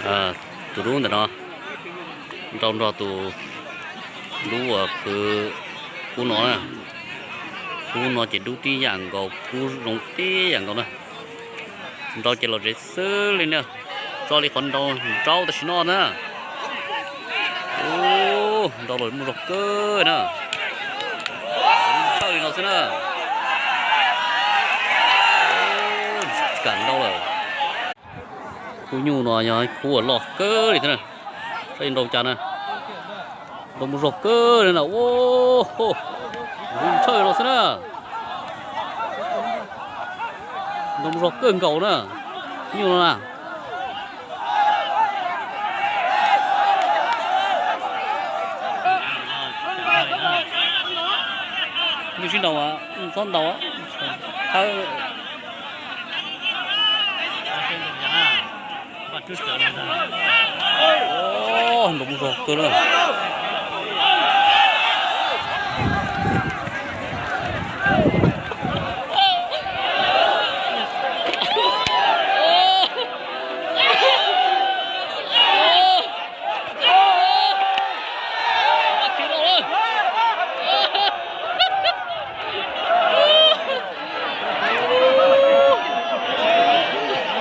Tus dub ntawm no nrau nrog tus dub uas khwv kub no na. Kub no ces dub tib yam nkaus, kub zoo tib yam nkaus na. Nrau ces los zev xwb li na. Tso li qhov nrau nrau tam sim no na. Ub, nrau los muaj zog kawg na. Tshawj li no xwb na. Kam nrau lawm. Kub nyuj no yog kub uas loj kawg li thiab na. Saib nrau cas na. Nrau muaj zog kawg li na. Ub, tshawj li no xwb na. Nrau muaj zog kawg nkaus na. Kub nyuj no na. Nws sib ntaus, txhob ntaus. Nrau muaj zog kawg na.